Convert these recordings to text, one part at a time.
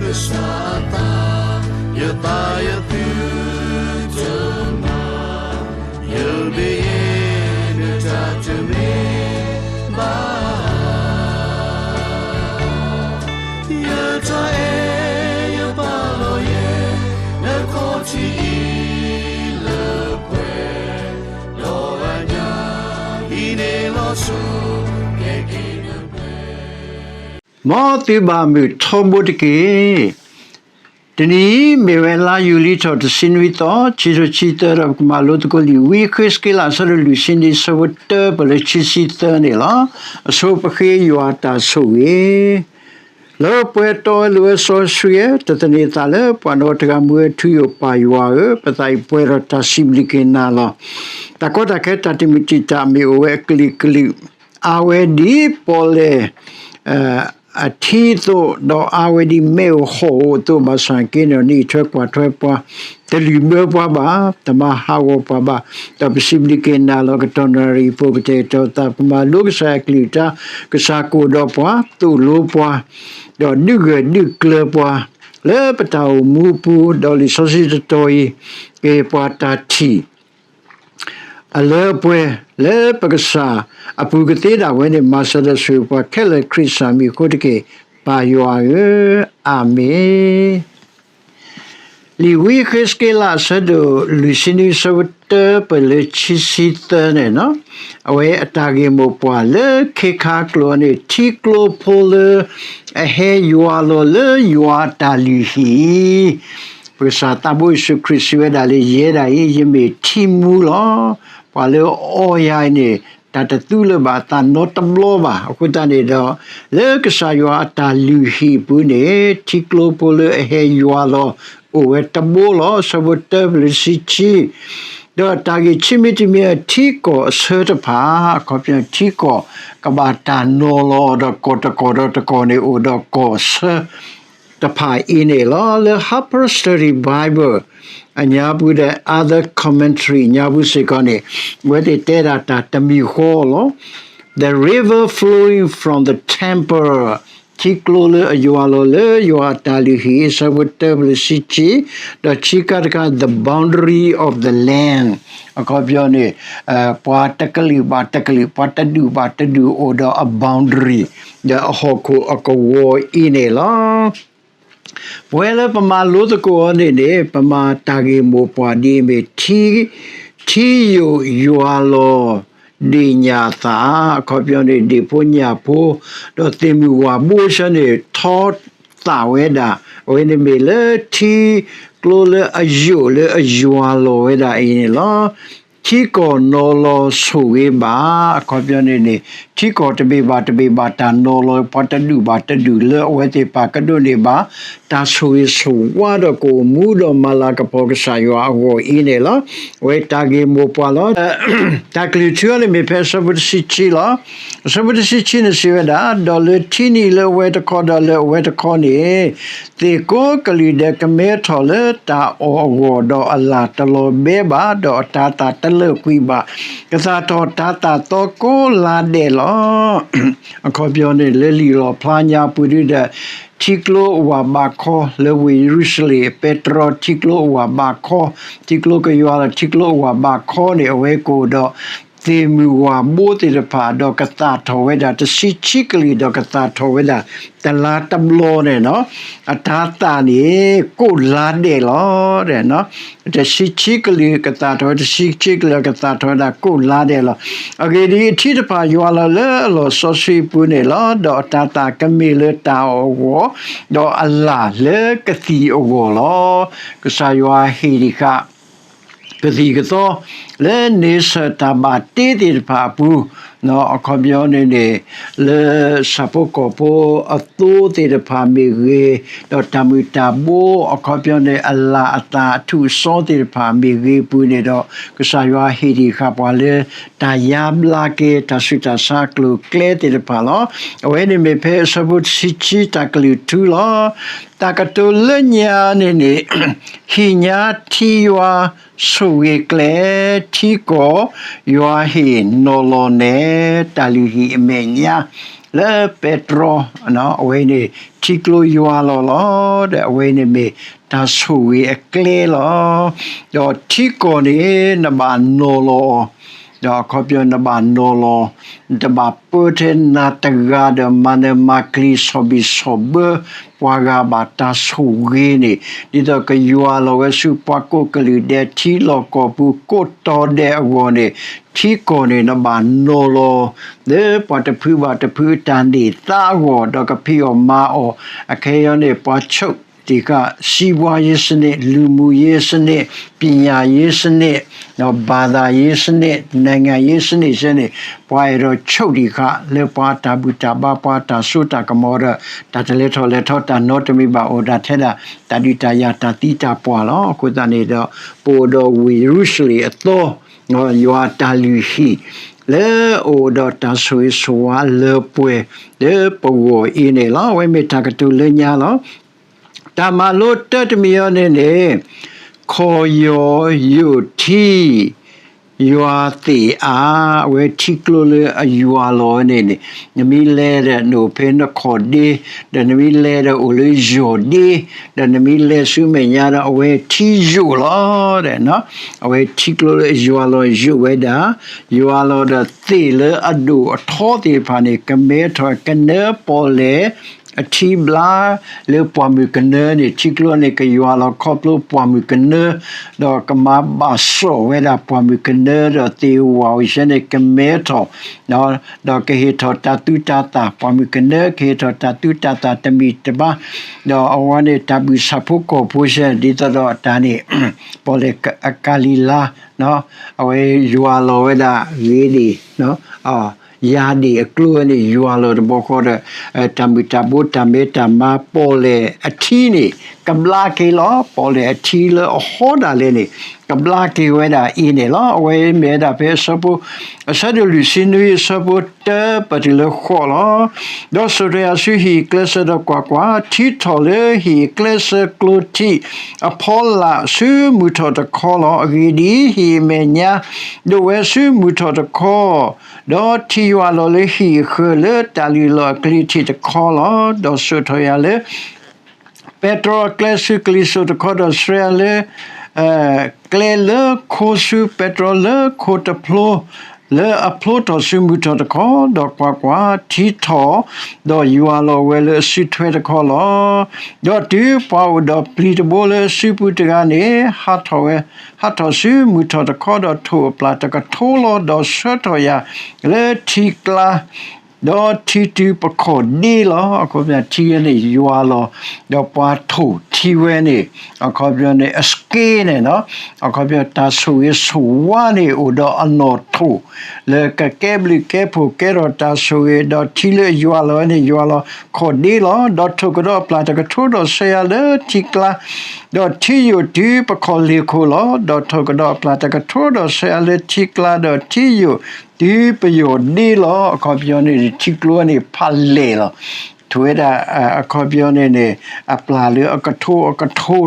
ကစၢ်အသး, ယသးယသုတမၤ, ယမ့ၢ်ယဲနတၢ်တမ့ၢ် ဘၣ်, ယတၢ်အဲၣ်ယပာ်လီၤယဲ နခီၣ်ထံးအံၤလၢပှဲၤ, ဒီးအညၣ်အံၤန့ၣ်လီၤဆီ ကဲက့ၤနပှဲၤ မ်သုဘၣ်မုာ်ထီဘိတက့ၢ်. တနံၤအံၤ မ့ၢ်ဝဲလါယူၤလံထီၣ်တဆံနွံသီ, ခံထိခံဆံသၢ, ဒီးပကမၤလိသကိးလံာ်ဝံဃ့းစက့လး အဆၢဒိၣ်လွံၢ်ဆံနွံ ဆၢဖိတၢပၢၢ်လၢခံဆံသၢန့ၣ်လီၤ. အဆိပဃ့ယွၤအတၢ်ဆိၣ်ဂ့ၤ လၢပှဲၤတီဝဲလိၤဝဲစီဆှံဝဲ, တသန့ၤသးလၢပှၤနီတဂၤမူဝဲ ထူယိာ်ပၢ်ယွၤဧၢ, ပသးအံၤပှဲၤဒီးတၢ်စံးဘျုးက့ၤနၤလီၤ. တၢ်ကီတၢ်ခဲ တၢ်တမုာ်တံာ်တာ် မ့ၢ်အိၣ်ဝဲအကလုာ်ကလုာ်, အါဝဲဒ်ပီၣ်လဲၣ် အထံအသိး, ဒီးအါဝဲဒ်မ့ၣ်အူဟီၣ်အူအသိး ဘၣ်ဆၣ်က့န့ၣ် နအံးထွဲကွၢ်ထွဲပှၤ, တလုၢ်ဘၢပှၤဘၣ်, တမၤဟးဂီၤပှၤဘၣ်, ဒီးပစံးဘျုးက့ၤနၤလီၤ. ကတီၢ်နၣ်ရံၣ်အပူၤ ကတဲာ်ကတီၤသး ပမၤလိကစၢ်ယွၤအကလုၢ်ကထါ, ကစၢ်ကအိၣ်ဒီးပှၤ, သိၣ်လိပှၤ, ဒီးဒုးဂၢၢ်ဒုးကျၢၤပှၤ လၢပတၢ်အိၣ်မူအပူၤ, ဒီးလံာ်စီဆှံတတီၤအံၤ ကဟ့ၣ်ပှၤတၢ်ထံၣ် အလၢအပှဲၤလၢပကစၢ်အပူၤကသ့ဒၣ်ဝဲန့ၣ် မၤစၢၤဒီးဆိၣ်ဂ့ၤပှၤခဲလၢာ် ခရံာ်စၢ်မံၤအဃိတက့ၢ်, ပၢ်ယွၤဧၢ, အၤမ့ၣ်. လံာ်ဝံဃ့းစက့လး အဆၢဒိၣ်လွံၢ်ဆံနွံ ဆၢဖိတၢပၢၢ်လၢခံဆံသၢန့ၣ်, အဝဲအတၢ်ဂ့ၢ်မိၢ်ပှၢ်လၢခ့ခါကျိာ်န့ၣ် ထံကျိဖိလၢအဟဲယွၤလီၤလၢယွၤအတၢ်လုၢ်ဟံၣ် ပကစၢ်သးဘိယ့ၣ်ၡူးခရံာ်စံးဝဲဒၣ်လၢ ယဲဒၣ်အံၤ ယမ့ၢ်ထံမူလီၤ. ပှၤလၢအအီယၤအံၤန့ၣ် တၢ်တသူလၢၤဘၣ်, သးနီတဘျီဘၣ်. အဃိသတးန့ၣ်ဒီး လၢကစၢ်ယွၤအတၢ်လုၢ်ဟံၣ်အပူၤန့ၣ် ထံကျိဖိလၢအဟဲယွၤလီၤ အိၣ်ဝဲတဘိလီၤ. ဆၢဖိတၢပၢၢ်လၢတဆံခံ ဒီးတၢ်ဂ့ၢ်ခံမံၤတမံၤ ထံကီၢ်အဆၢတဖၣ်, အခီပညီ ထံကီၢ်ကဘၣ်တၢ်နီၤလီၤဒီး ကီၢ်တကီၢ်ဒီးတကီၢ်န့ၣ် အိၣ်ဒီးကီၢ်အဆၢတဖၣ်အံၤန့ၣ်လီၤ. လၢ Harper Study Bible အညါပူၤဒီး Other Commentary အညါပူၤစ့ၢ်ကီးန့ၣ် အဝဲသ့ၣ်တဲဒၣ်တၢ်တမံၤဃီလီၤ. The river flowing from the temple, ထံကျိလၢအယွၤလီၤလၢယွၤအတၢ်လုၢ်ဟံၣ် ဆၢဖိတၢပၢၢ်လၢတဆံခံ, ဒီးခံခါတခါ the boundary of the land, အခီပညီန့ၣ် ပှၤတကလုာ်ဘၣ်တကလုာ်, ပှၤတဒူၣ်ဘၣ်တဒူၣ်အိၣ်ဒီးအ boundary ဒီးအဟီၣ်ခိၣ်အကဝီၤအံၤန့ၣ်လီၤ. ပဝဲလၢပမၤလိသကိးအီၤန့ၣ်န့ၣ် ပမၤတၢ်ဂ့ၢ်မိၢ်ပှၢ်ဒ်အမ့ၢ် ထံယိာ်ယွၤလီၤ ဒ့ၣ်ညၣ်သၣ်, အခီပညီန့ၣ် ဒ့ၣ်ဖိညၣ်ဖိ, ဒီးသ့ၣ်မုၢ်ဝၣ်ဘိဆၢန့ၣ် ထီသၣ်ဝဲဒၣ်, အဝဲန့ၣ်မ့ၢ်လၢထံကျိလၢအယိာ်လၢအယွၤလီၤဝဲဒၣ်အံၤန့ၣ်လီၤ. ထံကီၢ်နီၤလီၤဆိၣ်ဂ့ၤဘၣ်, အခီပညီန့ၣ်န့ၣ် ထံကီၢ်တဘ့ၣ်ဘၣ်တဘ့ၣ်ဘၣ်တၢ်နီၤလီၤ, ပှၤတဒူၣ်ဘၣ်တဒူၣ်လၢအဝဲသ့ၣ်ပာ်ကဒိးန့ၢ်ဘၣ် တၢ်ဆိၣ်ဂ့ၤဆိၣ်ဝါဒီးကအိၣ်မူဒီးမၤလၤကပီၤကစၢ်ယွၤအဂီၢ်အံၤန့ၣ်လီၤ. အဝဲတၢ်ဂ့ၢ်မိၢ်ပှၢ်လီၤ. တၢ်ကလုၢ်ထူအီၤန့ၣ်မ့ၢ်ဖဲအဆၢဖိတဆံခံလီၤ. အဆၢဖိတဆံခံန့ၣ်စံးဝဲဒၣ်, ဒီးလၢထံနံၤလၢအဝဲတခီဒီးလၢအဝဲတခီန့ၣ် သ့ၣ်ကိးကလုာ်ဒီးကမဲထီၣ်လၢတၢ်အီၣ်အဂီၢ်, ဒီးအလၣ်တလီၤဘဲဘၣ်, ဒီးအတၤသၣ်တလၢာ်ကွံာ်ဘၣ်, ကသၣ်ထီၣ်တၤသၣ်သီကိးလါဒဲးလီၤ. အခီပညီန့ၣ် လၢလံာ်လီၣ်ဖျါညါပူၤဒုဒီး ထံကျိအဝၤဘးခီ, လၢဝ့ၢ်ယရူၤၡလ့ၣ် ပဲတြီထံကျိအဝၤဘးခီ, ထံကျိကယွၤလီၤ ထံကျိအဝၤဘးခီန့ၣ် အဝဲကအိၣ်ဒီး သ့ၣ်မုၢ်ဝၣ်ဘိသ့ၣ်တဖၣ် ဒီးကသၣ်ထီၣ်ဝဲဒၣ်တဆံခံကလုာ် ဒီးကသၣ်ထီၣ်ဝဲဒၣ်တလါတဘျီန့ၣ်လီၤ. အတၤသၣ်န့ၣ် ကိးလါဒဲးလီၤ. တဆံခံကလုာ်ကသၣ်ထီၣ်ဝဲ တဆံခံကလုာ်ကသၣ်ထီၣ်ဝဲဒၣ်ကိးလါဒဲးလီၤ. အဂ့ၢ်ဒ်အံၤ, အထံတဖၣ်ယွၤလီၤလၢအလီၢ်စီဆှံအပူၤန့ၣ်လီၤ. ဒီးအတၤသၣ်ကမ့ၢ်လၢတၢ်အီၣ်အဂီၢ်, ဒီးအလၣ်လၢကသံၣ်အဂီၢ်လီၤ. ကစၢ်ယွၤဟ့ၣ်ဒံးဃာ် ကသံၣ်ကသီ လၢန့ဆၢၣ်တၢ်ဘၣ်တ့သ့ၣ်တဖၣ်အပူၤ, အခီပညီန့ၣ်န့ၣ် လၢဆၣ်ဖိကီၢ်ဖိအသိသ့ၣ်တဖၣ်မ့ၢ်ဂ့ၤ, ဒီးတၢ်မုၢ်တၢ်ဘိ အခီပညီန့ၣ် အလၣ်အသၣ်အထူးအစီသ့ၣ်တဖၣ်မ့ၢ်ဂ့ၤအပူၤန့ၣ်ဒီး ကစၢ်ယွၤဟ့ၣ်ဒံးဃာ်ပှၤလၢ တၢ်ယါဘျါက့ၤ တၢ်ဆူးတၢ်ဆါအကျိၤအကျဲသ့ၣ်တဖၣ်လီၤ. အဝဲန့ၣ်မ့ၢ်ဖဲအဆၢဖိတဆံခံ တၢ်ကလုၢ်ထူလီၤ. တၢ်ကတိၤလၢညါန့ၣ်န့ၣ် ဟ့ၣ်ညါထံယွၤဆိၣ်ဂ့ၤကျဲ, ထံကီၢ်ယွၤဟ့ၣ်နီၤလီၤနဲၣ်, တၢ်လုၢ်ဟံၣ်အမဲာ်ညါ လၢပဲတြီ အဝဲန့ၣ် ထံကျိယွၤလီၤလီၤ. ဒီးအဝဲန့ၣ်မ့ၢ်တၢ်ဆိၣ်ဂ့ၤအကျဲလီၤ. ဒီးထံကီၢ်န့ၣ် နဘၣ်နီၤလီၤအီၤ, ဒီးအခီပညီနဘၣ်နီၤလီၤ, နတဘၣ်ပၢထဲနၤတဂၤဒီး မၤနၢၤမၤကျံၤ ဆီၣ်ဘံၣ်ဆီၣ်ဘၢ ပှၤဂၤဘၣ်တၢ်ဆိၣ်ဂ့ၤန့ၣ် ဒ်သိးကယွၤလီၤဝဲဆူပှၤကိးကလုာ်ဒဲး ထံလီၢ်ကီၢ်ပူၤကိးတီၤဒဲးအဂီၢ်န့ၣ် ထံကီၢ်န့ၣ် နဘၣ်နီၤလီၤ လၢပှၤတဖုဘၣ်တဖုအတၢ်န့ၢ်သါအဂီၢ် ဒီးကဖံးအီၣ်မၤအီၣ် အခဲအံၤန့ၣ် ပှၤဆိၣ်တံၢ်ဃာ် စီးပွားရေးစနစ်, လူမှုရေးစနစ်, ပညာရေးစနစ်, ဒီးဘာသာရေးစနစ်, နိုင်ငံရေးစနစ်စ့ၢ်န့ၣ် ပှၤအဲၣ်ဒိးဆိၣ်တံၢ်ဃာ် လၢပှၤတၢ်ဘူၣ်တၢ်ဘါ ပှၤတၢ်စိတၢ်ကမီၤဒီး တၢ်တလဲၤထီၣ်လဲၤထီ တၢ်နီတမံၤဘၣ်အိၣ်ဒၣ်ထဲဒၣ် တၢ်ဒုးတၢ်ယၤ တၢ်သံတၢ်ပှၢ်လီၤ. အဃိသတးန့ၣ်ဒီး ပအိၣ်ဒီးဝ့ၢ်ယရူၤၡလ့ၣ်အသီ ယွၤတၢ်လုၢ်ဟံၣ် လၢအအိၣ်ဒီးတၢ်ဆိၣ်ဂ့ၤဆိၣ်ဝါလၢပှဲၤ လၢပဂီၢ်အံၤန့ၣ်လီၤ. အဝဲမ့ၢ်တၢ်ကတိၤလၢညါလီၤ. တၢ်မၤလိတၢတမံၤအံၤန့ၣ်န့ၣ် ခီၣ်ယီၢ်ယိာ်ထံ ယွၤသ့ၣ်အါ, အဝဲထံကျိလၢအယွၤလီၤန့ၣ်န့ၣ် နမ့ၢ်လဲၤဒီးနအိၣ်ဖဲနခီၣ်ဒ့, ဒီးနမ့ၢ်လဲၤဒီးအိၣ်လၢယီၢ်ဒ့, ဒီးနမ့ၢ်လဲၤဆူမဲာ်ညါဒီး အဝဲထံယိာ်လီၤ. အဝဲထံကျိလၢအယွၤလီၤယိာ်ဝဲဒၣ်, ယွၤလီၤဒီးသ့ၣ်လၢအဒိၣ်အထီသ့ၣ်တဖၣ်န့ၣ် ကမဲထီၣ်ကနၢပီၣ်လဲၣ် အထံဘျါလၢပှၢ်မုၢ်ကနၢန့ၣ် ထံကျိန့ၣ်ကယွၤလီၤခီဖျိပှၢ်မုၢ်ကနၢ, ဒီးကမၤဘၣ်စီၣ်ဝဲဒၣ်ပှၢ်မုၢ်ကနၢ ဒီးသ့ၣ်ဧိၤဝၣ်ဧိၤစ့ၢ်န့ၣ် ကမဲထီၣ် ဒီးကဟ့ၣ်ထီၣ်တၢ်သူတၢ်သၣ် ပှၢ်မုၢ်ကနၢ ကဟ့ၣ်ထီၣ်တၢ်သူတၢ်သၣ်တမံၤတဘါ, ဒီးအဝဲန့ၣ် တၢ်ဘုၣ်ဆၣ်ဖိကီၢ်ဖိစ့ၢ် ဒ်သိးဒီးတၢ်န့ၣ် ပီၣ်လဲၣ်အကၤလံၤလါ အဝဲယွၤလီၤဝဲဒၣ်ဂ့ၤဒံၣ် ယၤဒံၣ်အကျိဝဲန့ၣ် ယွၤလီၤတဘျီဃီဒီး တၢ်မုၢ်တၢ်ဘိ တၢ်မဲတၢ်မါ ပီၣ်လဲၣ်အထံန့ၣ် ကဘျါက့ၤလီၤ. ပီၣ်လဲၣ်အထံလၢအဟီဒၣ်လဲာ်န့ၣ် ကဘျါက့ၤဝဲဒၣ်အံၤန့ၣ်လီၤ. အဝဲမ့ၢ်ဝဲဒၣ်ဖဲအဆၢဖိ အဆၢဒိၣ်လွံၢ်ဆံနွံ အဆၢဖိတၢပတုၤလၢဃိးလီၤ. ဒီးစိာ်ထီၣ်ယၤဆူဟံၣ်အကျဲစၢၤဒီးကွၢ်ကွၢ်, ထံထီၣ်လၢဟံၣ်အကျဲစၢၤကျိထံးအဖီလာ်ဆူမုၢ်ထီၣ်တခီလီၤ. အဂ့ၢ်ဒ်အံၤ, ဟံၣ်အမဲာ်ညါဒိၣ်ဝဲဆူမုၢ်ထီၣ်တခီ, ဒီးထံယွၤလီၤလၢဟံၣ်အဃၢၤလၢတၢ်လုၢ်လီၢ်အကျဲထံးတခီလီၤ. ဒီးစိာ်ထီၣ်ယၤလၢ ပဲတြီအကျဲဆူကလံၤစိးတခီ, ဒီးဆှၢယၤလၢ ကျဲလၢခိဆူပဲတြီလၢခိတဖျိ လၢအဖျိထီၣ်ဆူမုၢ်ထီၣ်တခီ, ဒီးကွၢ်ကွၢ်, ထံထီၣ်, ဒီးယွၤလီၤဝဲလၢအစုထွဲတခီလီၤ. ဒီးတုၤပှၤအိၣ်ဒီးပျံၤတဘိလၢအစုပူၤတဂၤန့ၣ် ဟးထီၣ်ဝဲ, ဟးထီၣ်ဆူမုၢ်ထီၣ်တခီ, ဒီးထိၣ်အပျၢ်တကထိလီၤ. ဒီးဆှၢထီၣ်ယၤလၢထံကျါ ဒီးထံတုၤပခီၣ်ဒ့လီၤ. အခီပညီထံန့ၣ်ယွၤလီၤ, ဒီးပှၤထိၣ်ထံဝဲန့ၣ် အခီပညီန့ၣ် အစက့န့ၣ်လီၤ. အခီပညီတၢ်ဆိၣ်ဂ့ၤဆိၣ်ဝါန့ၣ်အိၣ်ဒီးအနီၣ်ထိၣ် လၢကကဲဘျုးကဲဖှိၣ်ကဲထီၣ်တၢ်ဆိၣ်ဂ့ၤ, ဒီးထံလၢယွၤလီၤဝဲန့ၣ် ယွၤလီၤခီၣ်ဒ့လီၤ. ဒီးထိၣ်ကဒီးအပျၢ်တကထိဒီးဆှၢယၤလၢထံကျါ, ဒီးထံယိာ်တုၤပခီၣ်လ့ၢ်ခိၣ်လီၤ. ဒီးထိၣ်ကဒီးအပျၢ်တကထိဒီးဆှၢယၤလၢထံကျါ, ဒီးထံယိာ် တုၤပယီၢ်ဒ့လီၤ. အခီပညီန့ၣ် ထံကျိန့ၣ်ဖးလဲၢ်လီၤ. ထိၣ်ဝဲဒၣ် အခီပညီန့ၣ်န့ၣ် အပျၢ်လၢအကထိအကထိ,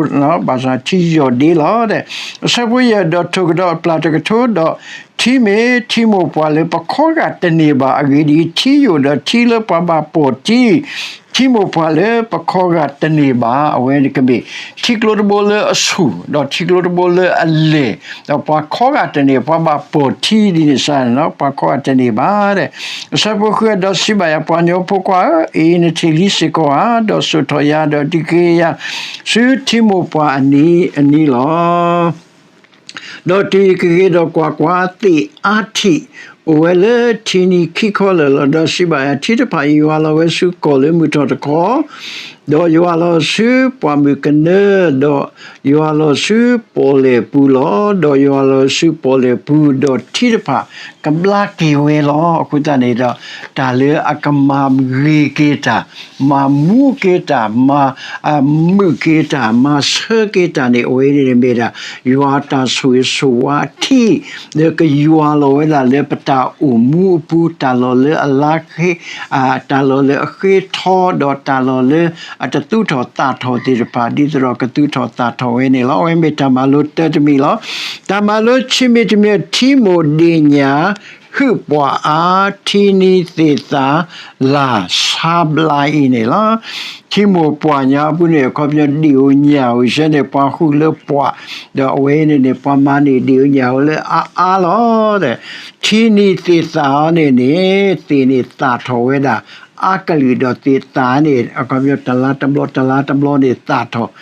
ဘၣ်ဆၣ်ထံယိာ်ဒ့လီၤ. အဆၢဖိယဲၢ်, ဒီးထိၣ်ကဒီးအပျၢ်တကထိဒီး ထံမ့ၢ်ထံမိၢ်ပှၢ်လၢပခီဂာ်တန့ၢ်ဘၣ်. အဂ့ၢ်ဒ်အံၤ, ထံယိာ်ဒီးထံလၢပှၤဘၣ်ပိာ်ထံ ထံမိၢ်ပှၢ်လၢပခီဂာ်တန့ၢ်ဘၣ်. အဝဲန့ၣ်ကမ့ၢ် ထံကျိတဘိလၢအဆူၣ်, ဒီးထံကျိတဘိလၢအလဲၢ်, ဒီးပှၤခီဂာ်တန့ၢ်, ပှၤဘၣ်ပိာ်ထံဒ်န့ၣ်စ့ၢ်န့ၣ်လီၤ. ပှၤခီဂာ်တန့ၢ်ဘၣ်ဒီး အဆၢဖိဃု, ဒီးစံးဘၣ်ယၤ, ပှၤကညီဖိခွါဧၢ, အအံၤနထံၣ်လံစ့ၢ်ကီးဧါ. ဒီးစိာ်ထီၣ်ယၤ, ဒီးဒုးက့ၤယၤ ဆူထံမိၢ်ပှၢ်အနံၤအနံၤလီၤ. ဒီးတုၤယကဂ့ၤဒီးကွၢ်ကွၢ်, သ့ၣ်အါထံၣ်အိၣ်ဝဲလၢထံနံၤခံခီလၢာ်လီၤ. ဒီးစံးဘၣ်ယၤ, ထံတဖၣ်အံၤယွၤလီၤဝဲဆူကီၢ်လၢမုၢ်ထီၣ်တခီ, ဒီးယွၤလီၤဆူပှၢ်မုၢ်ကနၢ, ဒီးယွၤလီၤဆူပီၣ်လဲၣ်ပူၤလီၤ. ဒီးယွၤလီၤဆူပီၣ်လဲၣ်ပူၤ, ဒီးထံတဖၣ်ကဘျါက့ၤဝဲလီၤ. အဃိသတးန့ၣ်ဒီး တၢ်လၢအကမၤဂ့ၤက့ၤတၢ်, မၤမူက့ၤတၢ်, မၤ မုာ်က့ၤတၢ်, မၤဆၢက့ၤတၢ်န့ၣ် အဝဲန့ၣ်မ့ၢ်ဒၣ် ယွၤတၢ်ဆိၣ်ဂ့ၤဆိၣ်ဝါအထံ လၢကယွၤလီၤဝဲဒၣ်လၢပတၢ်အိၣ်မူအပူၤ, တၢ်လီၢ်လၢအလါဃ့, တၢ်လီၢ်လၢအဃ့ထီ, ဒီးတၢ်လီၢ်လၢအတသူၣ်ထီၣ်သၣ်ထီၣ်သ့ၣ်တဖၣ် ဒ်သိးဒီးကသူၣ်ထီၣ်သၣ်ထီၣ်ဝဲန့ၣ်လီၤ. အဝဲမ့ၢ်တၢ်မၤလိတၢတမံၤလီၤ. တၢ်မၤလိဆံးမံၤတမံၤ, ထံမိၢ်ဒ့ၣ်ညါ ခုၣ်ပှၢ်အါ ထံနံၤသ့ၣ်သၣ်လၢ်ဆါဘျါအံၤန့ၣ်လီၤ. ထံမိၢ်ပှၢ်ညါပူၤန့ၣ် အခီပညီဒ့ၣ်ဧိၤညၣ်ဧိၤ ယဲန့ၣ် ပှၤဃုာ်လၢပှၢ်, ဒီးအဝဲန့ၣ်န့ၣ် ပှၤမၤန့ၢ်ဒ့ၣ်ဧိၤညၣ်ဧိၤလၢအါအါလီၤ. ထံနံၤသ့ၣ်သၣ်အီၤန့ၣ်န့ၣ် သ့ၣ်န့ၣ်သၣ်ထီၣ်ဝဲဒၣ် အါကလုာ် ဒီးသ့ၣ်သၣ်န့ၣ် အခီပညီတလါတဘျီ တလါတဘျီန့ၣ်သၣ်ထီၣ်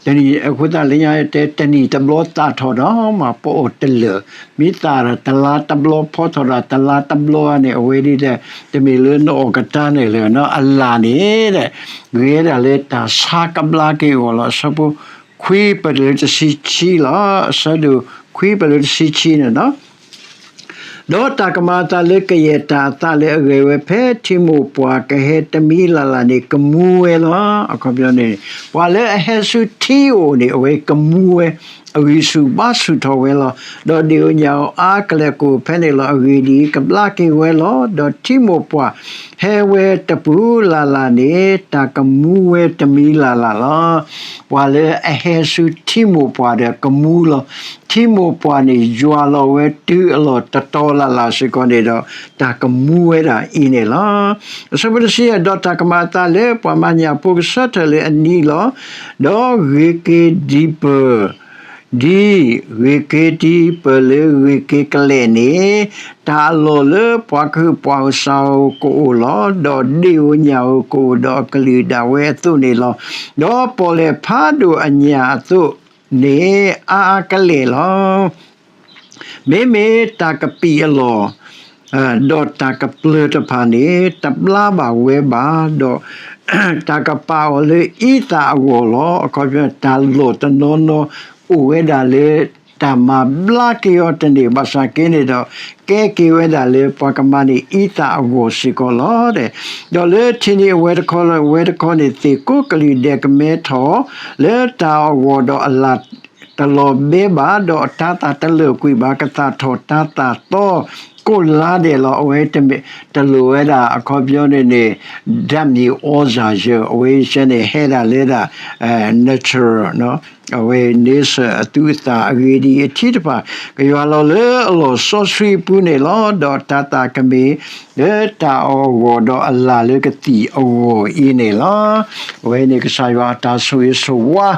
တနံၣ်အဃိသတးလၢညါတဲ တနံၣ်တဘျီသၣ်ထီၣ်ဒီး မၤပအီၣ်တလၢာ်, မ့ၢ်သၣ်တလါတဘျီဖီထီၣ်ဒီးတလါတဘျီန့ၣ် အဝဲဒ်ဒီး တမ့ၢ်လၢနအီၣ်ကတၢၢ်န့ၣ်လၢၤနီၤ အလၢ်န့ၣ် ဂ့ၤဒၣ်လၢတၢ်ဆါကဘျါက့ၤအဂီၢ်လီၤ. အဆၢဖိခွံပတုၤလၢတဆံခံလီၤ. အဆၢဒိၣ်ခွံပတုၤလၢတဆံခံန့ၣ်နီၤ ဒီးတၢ်ကမၤအသးလၢကယဲၢ်တၢ်အသးလၢအဂဲၤဝဲ ဖဲထံမိၢ်ပှၢ်ကဟဲတမံၤလၢ်လၢ်န့ၣ် ကမူဝဲလီၤ. အခီပညီန့ၣ် ပှၤလၢအဟဲဆူထံအိၣ်န့ၣ် အဝဲကမူဝဲ, အဂံၢ်ဆူၣ်ဘါဆူၣ်ထီၣ်ဝဲလီၤ. ဒီးဒ့ၣ်ဧိၤညၣ်ဧိၤအါကလဲာ်ကအိၣ်ဖဲန့ၣ်လီၤ. အဂ့ၢ်ဒ်အံၤ, ကဘျါက့ၤဝဲလီၤ. ဒီးထံမိၢ်ပှၢ်ဟဲဝဲတပူၤလၢ်လၢ်န့ၣ် တၢ်ကမူဝဲတမံၤလၢ်လၢ်လီၤ. ပှၤလၢအဟဲဆူထံမိၢ်ပှၢ်ဒီးကမူလီၤ. ထံမိၢ်ပှၢ်န့ၣ် ယွၤလီၤဝဲတုၤအလီၢ်တတီၤလၢ်လၢ်စ့ၢ်ကီးန့ၣ်ဒီး တၢ်ကမူဝဲဒၣ်အံၤန့ၣ်လီၤ. အဆၢဖိတဆံယဲၢ် ဒီးတၢ်ကမၤအသးလၢပှၤမၤညၣ်ဖိကဆၢထၢၣ်လၢအနံၤလီၤ. ဒီးဂ့ၤက့ၤဒံးပၢၢ် ဒ်ဂ့ၤက့ၤဒံးပၢၢ်လၢဂ့ၤက့ၤကလဲာ်န့ၣ်, တၢ်အလီၢ်လၢပှၤကဟုၣ်ပှၤဧိၤစၢ်ဧိၤကအိၣ်လီၤ. ဒီးဒ့ၣ်ဧိၤညၣ်ဧိၤကအိၣ်ဒီးအကလုာ်ဒၣ်ဝဲအသိးန့ၣ်လီၤ. ဒီးပီၣ်လဲၣ်ဖးဒိၣ်အညၣ်အသိးန့ၣ် အါအါကလဲာ်လီၤ. မ့မ့ၢ်တၢ်ကပံာ်အလီၢ် ဒီးတၢ်ကပျၢၤတဖၣ်န့ၣ် တဘျါဘၣ်ဝဲဘၣ်, ဒီးတၢ်ကပာ်အီၤလၢအံသၣ်အဂီၢ်လီၤ. အခီပညီ တၢ်လီၢ်တနီၤနီၤအိၣ်ဝဲဒၣ်လၢ တၢ်မၤဘျါက့ၤအီၤတန့ၢ်ဘၣ်ဆၣ်က့န့ၣ်ဒီး ကဲက့ၤဝဲဒၣ်လၢပှၤကမၤန့ၢ်အံသၣ်အဂီၢ်စ့ၢ်ကီးလီၤ. ဒီးလၢထံနံၤအဝဲတခီလၢ အဝဲတခီန့ၣ် သ့ၣ်ကိးကလုာ်ဒဲးကမဲထီၣ် လၢတၢ်အဂီၢ်ဒီးအလၢ် တလီၤဘဲဘၣ်, ဒီးအတၤသၣ်တလၢာ်ကွံာ်ဘၣ်, ကသၣ်ထီၣ်တၤသၣ်သီကိးလါဒဲးလီၤ. အဝဲတမ့ၢ်တလိၣ်ဝဲဒၣ် အခီပညီန့ၣ်န့ၣ် ဓာတ်မြေဩဇာ ယဲၢ် အဝဲဆဲန့ၣ် ဟဲဒၣ်လၢဒၣ် natural အဝဲန့ဆၢၣ်အသူအသၣ်အဂ့ၢ်ဒ်အံၤ အထံတဖၣ် ကယွၤလီၤလၢအလီၢ်စီဆှံအပူၤန့ၣ်လီၤ. ဒီးတၤသၣ်ကမ့ၢ် လၢတၢ်အဂီၢ်ဒီးအလၢ်လၢကသံၣ်အဂီၢ်အံၤန့ၣ်လီၤ. အဝဲန့ၣ်ကစၢ်ယွၤအတၢ်ဆိၣ်ဂ့ၤဆိၣ်ဝါ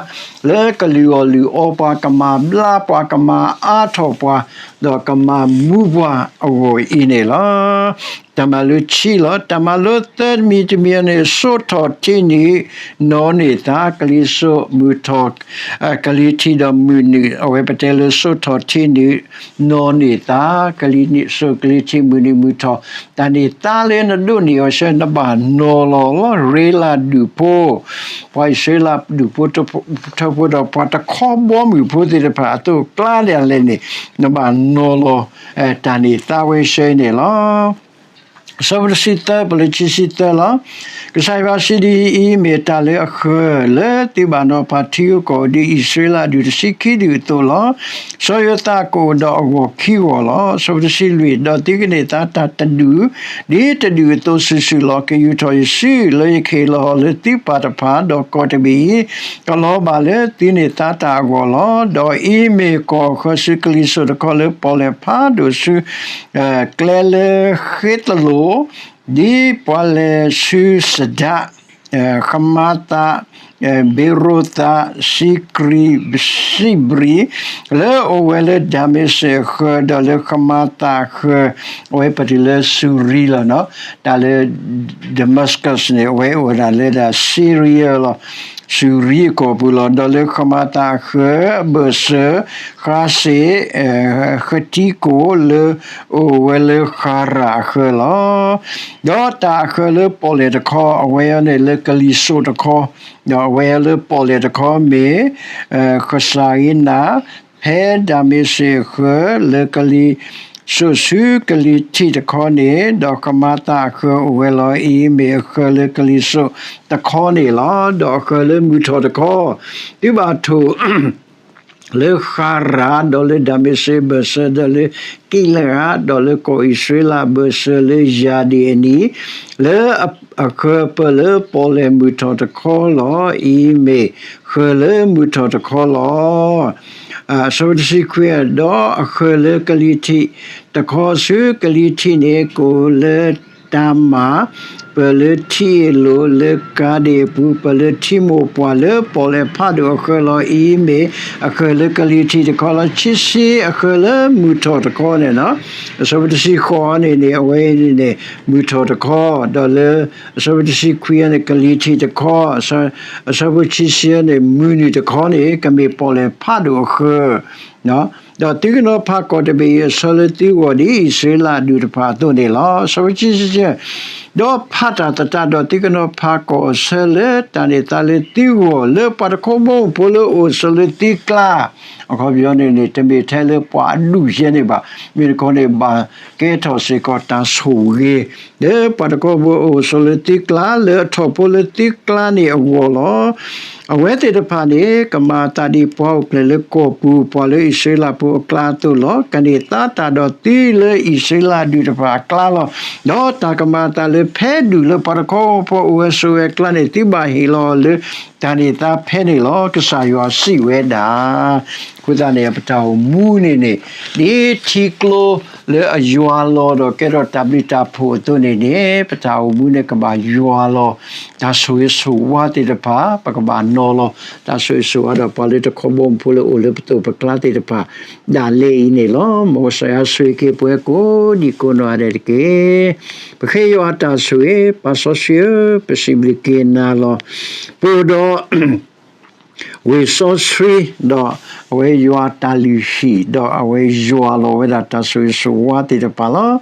လၢကလုၢ်အီၣ်လုၢ်အီပှၤ ကမၤဘျါပှၤ ကမၤအါထီၣ်ပှၤ ဒီးကမၤမူပှၤအဂီၢ်အံၤန့ၣ်လီၤ. တၢ်မၤလိခံလီၤ. တၢ်မၤလိသၢတမံၤတမံၤန့ၣ် စိးထီၣ်ထံနုာ် နီၣ်န့ၢ်သါ ကလံၤစိးမုၢ်ထီၣ် ကလံၤထံးဒီးမုၢ်နုာ် အဝဲပတဲလၢစိးထီၣ်ထံနုာ် နီၣ်န့ၢ်သါ ကလံၤစိးကလံၤထံးမုၢ်နုာ်မုၢ်ထီၣ် တၢ်န့ၢ်သါလၢနဒိးန့ၢ်အီၤဆၢ နဘၣ်နီၤလီၤလီၤ. ရ့လးဒူၣ်ဖိ ပှၤအံၣ်စရ့လးဒူၣ်ဖိထၢဖိဒီး ပှၤတခီဘီမုၢ်ဖိသ့ၣ်တဖၣ် အသိးကျါဒၣ်လဲာ်န့ၣ် နဘၣ်နီၤလီၤ တၢ်န့ၢ်သါဝဲဆၢအံၤန့ၣ်လီၤ. အဆၢဖိတဆံသၢ ပလၢခံဆံသၢလီၤ. ကစၢ်ယွၤစံးဒ်အံၤ, မ့ၢ်တၢ်လၢအဃၢၤ လၢသုဘၣ်နီၤဖးထံဂုၤကီၢ်ဂၤ ဒ်အံၣ်စရ့လးဒူၣ်တဆံခံဒူၣ်အသိးလီၤ. စီၤယိၤသးကအိၣ်ဒီးအဂီၢ်ခံဂီၢ်လီၤ. အဆၢဖိတဆံလွံၢ်, ဒီးသုကန့ၢ်သါတၢ်တဒူၣ် ဒ်တဒူၣ်အသိးစုာ်စုာ်လီၤ. ကယူာ်ထီၣ်ယစု လၢယကဟ့ၣ်လီၤအီၤလၢသုပၢ်တဖၣ်, ဒီးကီၢ်တဘ့ၣ်အံၤ ကလီၤဘၣ်လၢသုန့ၢ်သါတၢ်အဂီၢ်လီၤ. ဒီးအံၤမ့ၢ်ကီၢ်အဃၢၤဆူကလံၤစိးတခီ လၢပီၣ်လဲၣ်ဖးဒိၣ်ဆူ ကျဲလၢဃ့သလိၣ် ဒ်ပှၤလဲၤဆူစဒး, ဃမၤသး, ဘ့ၤရိသး, စံကြံ, စံဘြံး, လၢအအိၣ်ဝဲလၢဒၤမ့းစ့းအဃၢၤ, ဒီးလၢဃမၤသးအဃၢၤ, အဝဲပတုၤလၢစူၤရံလီၤနီၤ. တၢ်လၢ Damascus န့ၣ် အဝဲအိၣ်ဝဲဒၣ်လၢဒၣ် Syria လီၤ. စူၤရံအကီၢ်ပူၤလီၤ. ဒီးလၢဃမၤသးအဃၢၤ အဘၢၣ်စၢၤ, ဃါစ့း, ဃတံကိၣ် လၢအအိၣ်ဝဲလၢဃၤရၣ်အဃၢၤလီၤ. ဒီးတၢ်အဃၢၤလၢပီၣ်လဲၣ်တခီ အဝဲအံၤန့ၣ်လၢကလံၤစိးတခီ, ဒီးအဝဲအံၤလၢပီၣ်လဲၣ်တခီမ့ၢ် ဃစၤဧနၤ ဖဲဒၤမ့းစ့းအဃၢၤ လၢကလံၤစိးဆူကလံၤထံးတခီန့ၣ်, ဒီးဃမၤသးအဃၢၤအိၣ်ဝဲလီၤ. အံၤမ့ၢ်အဃၢၤလၢကလံၤစိးတခီန့ၣ်လီၤ. ဒီးအဃၢၤလၢမုၢ်ထီၣ်တခီ, သုဘၣ်ထိၣ် လၢဃၤရၤ, ဒီးလၢဒၤမ့းစ့းအဘၢၣ်စၢၤ, ဒီးလၢကံလၤဧး, ဒီးလၢကီၢ်အံၣ်စရ့လးအဘၢၣ်စၢၤလၢယၤဒ့ၣ်အနံၤ, လၢအဃၢၤအပၢၤလၢပီၣ်လဲၣ်မုၢ်ထီၣ်တခီလီၤ. အံၤမ့ၢ်ဃၢၤလၢမုၢ်ထီၣ်တခီလီၤ. အဆၢဖိတဆံခွံ, ဒီးအဃၢၤလၢကလံၤထံးတခီဆူ ကလံၤထံးန့ၣ် ကအိၣ်လၢတၤမၢ်, ပၢၢ်လၢထံအ့ၣ်လိာ်လၢကၤဒ့ၣ်အပူၤ, ပၢၢ်လၢထံမိၢ်ပှၢ်လၢပီၣ်လဲၣ်ဖးဒိၣ်အဃၢၤလီၤ. အံၤမ့ၢ်အဃၢၤလၢကလံၤထံးတခီလီၤ. ခံဆံအဃၢၤလၢမုၢ်ထီၣ်တခီန့ၣ်လီၤ. အဆၢဖိတဆံဃိးန့ၣ်န့ၣ် အဝဲန့ၣ်န့ၣ် မုၢ်ထီၣ်တခီ, ဒီးလၢအဆၢဖိတဆံခွံန့ၣ် ကလံၤထံးတခီ, အဆၢဖိခံဆံန့ၣ် မုၢ်နုာ်တခီန့ၣ် ကမ့ၢ်ပီၣ်လဲၣ်ဖးဒိၣ်အဃၢၤ ဒီးသုကနီၤဖးကီၢ်တဘ့ၣ်အံၤအဆၢလၢသုဂီၢ် ဒ်အံၣ်စရ့လးအဒူၣ်တဖၣ်အသိးန့ၣ်လီၤ. အဆၢဖိခံဆံယဲၢ်, ဒီးဖးတၢ်သတးဒီး သုကနီၤဖးကီၢ်အဆၢလၢတၢ်န့ၢ်သါလၢသုဂီၢ် လၢပှၤတခီဘီမုၢ်ဖိလၢအအိၣ်ဆိးလၢသုကျါ, အခီပညီန့ၣ်န့ၣ် တမ့ၢ်ထဲလၢပှၤအဒူၣ်ယဲန့ၣ်ဘၣ်, မ့ၢ်တခီန့ၣ် ဘၣ်ကဲထီၣ်စ့ၢ်ကီးတၢ်ဆိၣ်ဂ့ၤ လၢပှၤတခီဘီမုၢ်အအိၣ်ဆိးလၢသုကျါ လၢအထီၣ်ဖိလၢသုကျါန့ၣ်အဂီၢ်လီၤ. အဝဲသ့ၣ်တဖၣ်န့ၣ် ကမၤအသးဒ်ပှၤအိၣ်ဖျဲၣ်လၢကီၢ်ပူၤ ပှၤလၢအံၣ်စရ့လးဖိအကျါအသိးလီၤ. ကန့ၢ်သါတၢ်ဒီးသုလၢအံၣ်စရ့လးဒူၣ်တဖၣ်အကျါလီၤ. ဒီးတၢ်ကမၤအသးလၢဖဲဒူၣ်လၢပှၤတခီဘီမုၢ်ဖိအိၣ်ဝဲဆိးဝဲအကျါန့ၣ် သုဘၣ်ဟ့ၣ်လီၤအီၤလၢတၢ်န့ၢ်သါဖဲန့ၣ်လီၤ. ကစၢ်ယွၤစံးဝဲဒၣ် အဃိသတးန့ၣ် ပတၢ်အိၣ်မူန့ၣ်န့ၣ် ဒ်ထံကျိလၢအယွၤလီၤဒီးကဲထီၣ်တၢ်ဘျုးတၢ်ဖှိၣ်အသိးန့ၣ်န့ၣ် ပတၢ်အိၣ်မူန့ၣ်ကဘၣ်ယွၤလီၤ တၢ်ဆိၣ်ဂ့ၤဆိၣ်ဝါသ့ၣ်တဖၣ် ပကဘၣ်နီၤလီၤ တၢ်ဆိၣ်ဂ့ၤဆိၣ်ဝါဒီးပှၤလၢတခီဘီမုၢ်ဖိလၢအိၣ်လၢပသိးပကျါသ့ၣ်တဖၣ် ဒၣ်လဲာ်အံၤန့ၣ်လီၤ. မ်ကစၢ်ယွၤဆိၣ်ဂ့ၤက့ၤပဝဲကိးဒံကိးနီၢ်ဂၤဒဲးတက့ၢ်. ပဃ့ယွၤအတၢ်ဆိၣ်ဂ့ၤ ပၢ်စီဆှံဧၢ, ပစံးဘျုးက့ၤနၤလီၤ. ပအိၣ်ဒီး ဝ့ၢ်စီဆှံ ဒီးအဝဲယွၤအတၢ်လုၢ်ဟံၣ် ဒီးအဝဲယွၤလီၤဝဲဒၣ်တၢ်ဆိၣ်ဂ့ၤဆိၣ်ဝါသ့ၣ်တဖၣ်လီၤ.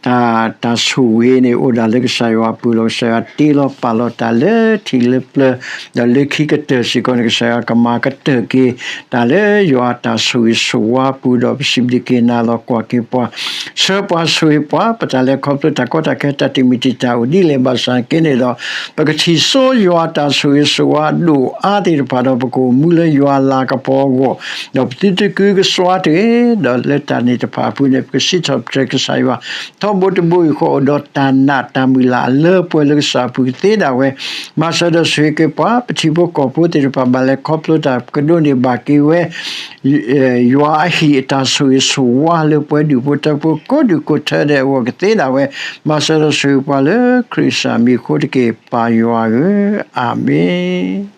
တၢ် တၢ်ဆိၣ်ဂ့ၤန့ၣ် အိၣ်ဒၣ်လၢကစၢ်ယွၤအပူၤလီၤ. ကစၢ်ယွၤတ့လီၤပာ်လီၤတၢ်လၢထံးလၢပျၢၤ ဒီးလၢခံကတၢၢ်စ့ၢ်ကီးန့ၣ် ကစၢ်ယွၤကမၤကတၢၢ်က့ၤ တၢ်လၢယွၤအတၢ်ဆိၣ်ဂ့ၤဆိၣ်ဝါအပူၤ ဒီးပစံးဘျုးက့ၤနၤလီၤ. ကွၢ်က့ၤပှၤ ဆှၢပှၤဆိၣ်ဂ့ၤပှၤ ပတၢ်လဲၤခီဖျိတၢ်ကီတၢ်ခဲ တၢ်တမံၤတံာ်တာ်အိၣ်ဒ်လဲၣ်ဘၣ်ဆၣ်က့န့ၣ်ဒီး ပကထံၣ်စိယွၤအတၢ်ဆိၣ်ဂ့ၤဆိၣ်ဝါအဒိၣ်အါသ့ၣ်တဖၣ်ဒီး ပကအိၣ်မူလၢယွၤအလၤကပီၤအဂီၢ် ဒီးပသုတကုကစွါတဂ့ၤ, ဒီးလၢတၢ်န့ၣ်တဖၣ်အပူၤန့ၣ် ပကစံးထီၣ်ပတြၢၤကစၢ်ယွၤ ထီဘိတဘိယူၢ်ဃီ အိၣ်ဒီးတၢ်နာ်တၢ်မုၢ်လၢ်အလၢပှဲၤလၢကစၢ်အပူၤကသ့ဒၣ်ဝဲ မၤစၢၤဒီးဆိၣ်ဂ့ၤက့ၤပှၤ ပထံဖိကီၢ်ဖိသ့ၣ်တဖၣ် ဘၣ်လဲၤခီဖျိတၢ်ကဒိးန့ၢ်ဘၣ်က့ၤဝဲ ယွၤအဟံၣ်အတၢ်ဆိၣ်ဂ့ၤဆိၣ်ဝါလၢပှဲၤဒူၣ်ဖိထၢဖိကိးဒူၣ်ကိးထၢဒဲးအဂီၢ်ကသ့ဒၣ်ဝဲ မၤစၢၤဒီးဆိၣ်ဂ့ၤပှၤလၢခရံာ်ကစၢ်မံၤအဃိတက့ၢ် ပၢ်ယွၤဧၢ, အၤမ့ၣ်.